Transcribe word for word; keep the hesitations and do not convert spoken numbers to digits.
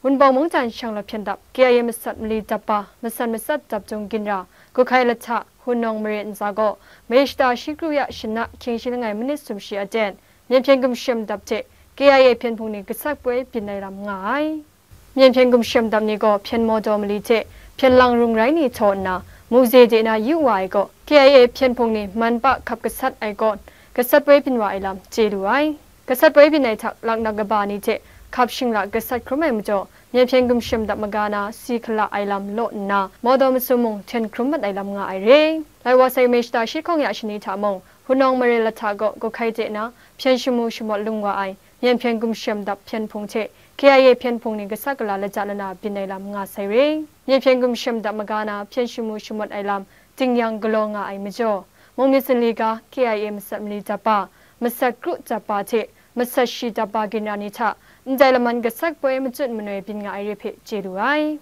Wunpawng mungdan shang lahpyen dap, K I A masat mali dap ba, masat masat dap jung ginra, Guhkai Lahta, Hunawng mare ntsa gaw, Mare shata shi kru ya shana hkying shi langai minit sumshi aten, Myen hpyen gumshem dap hte K I A hpyen hpung ni gasat poi byin ai lam nga ai. Myen hpyen gumshem dap ni gaw hpyen mawdaw mali hte hpyen lang rung rai ni htaw nna, muze de na yu wa ai gaw, K I A hpyen hpung ni man pa hkap gasat ai kaw, gasat poi byin wa ai lam chye lu ai. Gasat poi byin ai hta laknak kaba ni hte hkap shinglak gasat hkrum ai majaw, myen hpyen gumshem dap maga na si hkala ai lam law nna, mawdaw masum mung hten hkrum mat ai lam nga ai re. Lai wa sai Mare shata shi hkawng ya shani hta mung, Hunawng mare lahta gaw Guhkai de na hpyen shamu shamawt lung wa ai, myen hpyen gumshem dap hpyen hpung hte K I A hpyen hpung ni gasat gala laja lana byin ai lam nga sai re. Myen hpyen gumshem dap maga na hpyen shamu shamawt ai lam ting yang galaw nga ai majaw, mung myit zinli ga K I A masat mali dap ba, masat kru dap ba hte masat shi dap ba ginra ni hta ndai laman gasat poi machyut manoi byin nga ai re hpe chye lu ai.